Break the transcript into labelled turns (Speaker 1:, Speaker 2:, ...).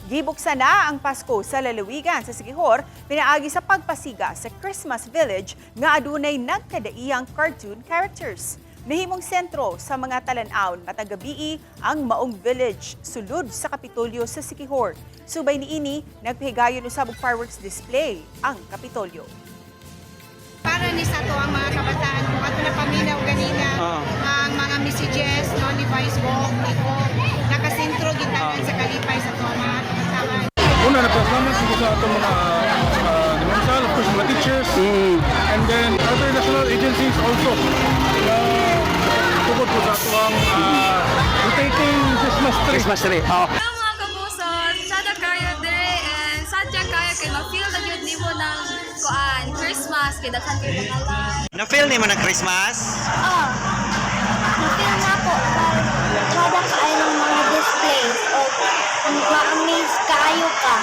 Speaker 1: Gibuksan na ang Pasko sa lalawigan sa Siquijor pinaagi sa pagpasiga sa Christmas Village nga adunay nagkadaiyang cartoon characters. Nahimong sentro sa mga talan-aon matag gabii ang maong village sulod sa Kapitolyo sa Siquijor. Subay niini, nagpahigayon usab og fireworks display ang Kapitolyo.
Speaker 2: Para ni sa ato ang mga kabataan kung ato na paminaw ganina ang mga messages, no, ni Vice Gov, ni Gov, nakasentro gitanan sa kalipay sa ato ang mga kabataan.
Speaker 3: Una, nagpasalamat ko sa atong mga uh, of course, mga teachers, and then other national agencies also na tugod po sa atoang rotating Christmas tree.
Speaker 4: Christmas tree. Oh.
Speaker 5: Hello, mga kapuso! Sada kayo dire and sadya kayo kay ma-feel na jud nimo ng kuan Christmas kay daghan kay mga lights.
Speaker 4: Na-feel nimo ng Christmas?
Speaker 6: Oh, na-feel na po kay kada kaayo ng mga displays o ma-amaze kaayo ka.